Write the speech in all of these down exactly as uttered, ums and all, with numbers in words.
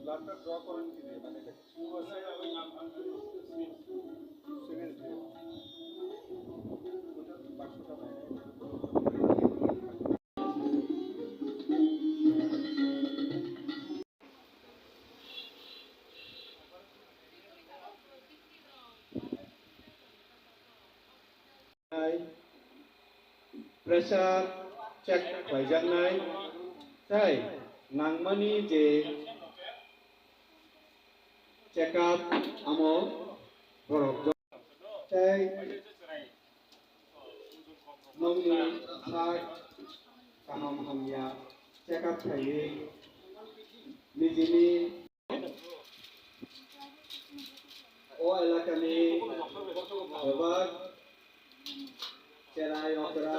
Blood টা ড্র করেন কি দিয়ে? মানে এটা কি সিরিয়াস দিয়ে? ওটা পাঁচশো টাকা। Pressure check khlaijaknai, tei nangmani je check up amo borok tei nokni sak kaham hamya check up khlaiwi nijini O elakani bebak cherai okra.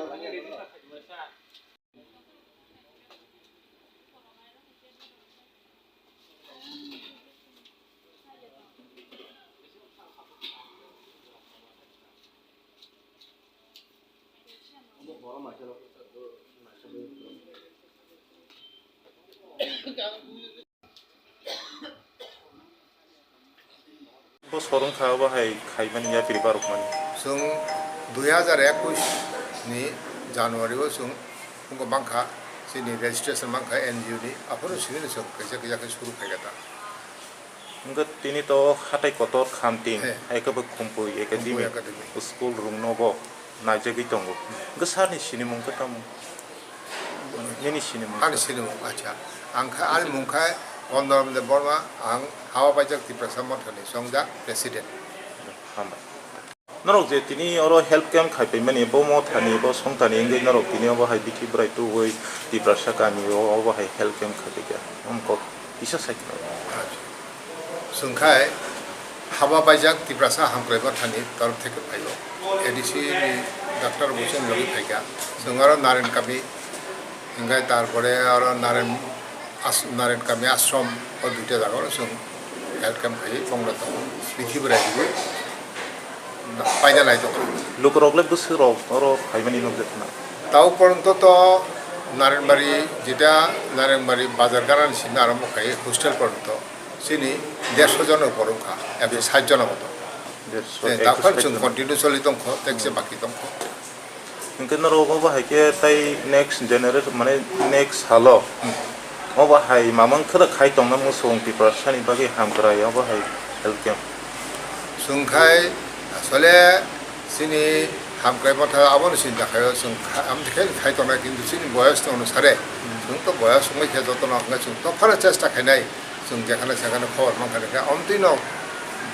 Bo sorong kha, obo hai khaimani yapri barokmani. Chwng dui hazar ekush ni January o chwng wngkha mankha, chini registration mankha N G O ni, aphuru simi chwng kaisa kaisa khe suru khaikha ta. Wngkha tini to hatai kotor Khamting, he, hai khe bo Khumpui Academy, Khumpui Academy school rwngno bo naijagwi tongo. Wngkha sir ni sinimung khe tamo? Nini sinimung? Ani sinimung, acha. Ang kha, ani mung kha Kondorm Debbarma, ang Hawa Paijak Tiprasa Mothani chongjak president. Hambai. Norok je tini oro health camp khaipaimani, bo mothani, bo songthani wngwi norok tini obo hai bithi bwrai tubui Tiprasa kami o obo hai health camp khaipaikha. Wngkok kisa sai khna. Chwng khai Hawa Paijak Tiprasa Hamkrai Mothani torok theke phaio. A D C ni doctor bo chwng logi phaikha. Chwng oro Naren kami hingkhai tarpore oro Naren as-, Naren kami ashram o duita jaga oro chwng health camp khai bongla tongo. Bithi bwrai rwgwi paina nai tongo. Lukurok le bwswk rok oro phaimani nukjakna? Tao poronto to Narenbari, jeta Narenbari bazar garani simi arombo khai hostel poronto chini dersho jona upor wngkha, ebo sait jona moto. Dersho, tei ekus dakhwal sait chwng jona. Continue choli tongkho, tekse baki tongkho. Hwnkhe norok obo hai khe tei next generation, mane next salo obo hai mamang khwrwk khai tongna muchung Tiprasani bagwi hamkrai obo hai health camp. Chwng khai asole chini hamkrai motha abono sinta khaio chwng kha-, amtwi khe khai tongnai, kintu chini boyos ni onusare chwng to boyos wngwi khe jotono hwnkhe chwng to phano chesta khainai, chwng jekhano sekhano khobor mankha hwnkhe amtwino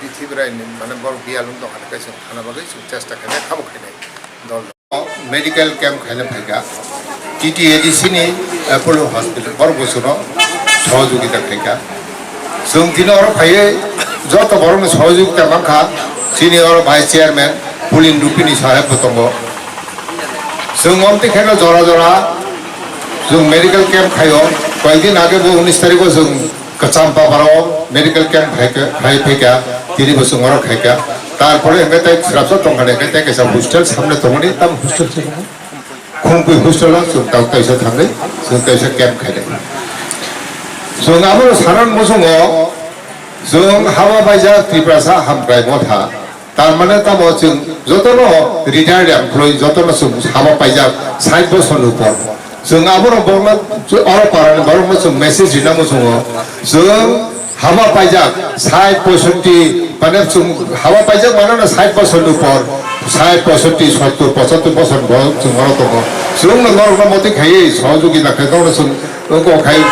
bithi bwraini mane borok biyalwng tongkha hwnkhe chwng thana bagwi chwng chesta khainai, khabo khainai dol. Medical camp khaina phaikha, T T A D C ni Apollo Hospital, borok bo chwngno sohojogita khaikha. Chwng tini oro phaiwi joto borokno sohojogita mankha, chini oro Vice Chairman Pulin Rupini saheb bo tongo. Chwng omtwi kheno jora jora chwng medical camp khaio, koyekdin age bo unis tarikh o chwng Kwcham Paparo medical camp khai khe, khai phaikha, tini bo chwng oro khaikha. Tarpore hwnkhe tei swrapsa tongkha de, hwnkhe tei kaisa hostel samne tongmani, tam hostel se tongmani. Khumkui hostel o chwng tang kaisa thangwi, chwng kaisa camp khainai. Chwng abono sanan muchungo, chwng haba paijak Tiprasa Hamkrai Motha. Tar mane tamo chwng jotono retired employee, jotono chwng haba paijak sait bosor ni upor. Chwng aborok borokno oro parani borokno chwng message rina muchungo. Chwng haba paijak sait poisotti, mane chwng haba paijak mane no sait bosor ni upor, sait poisotti, sottur, pochattur bosor ni borok chwng oro tongo. Chwngno norokno motwi khaiwi sohojogita khe norokno chwng wngkok khai.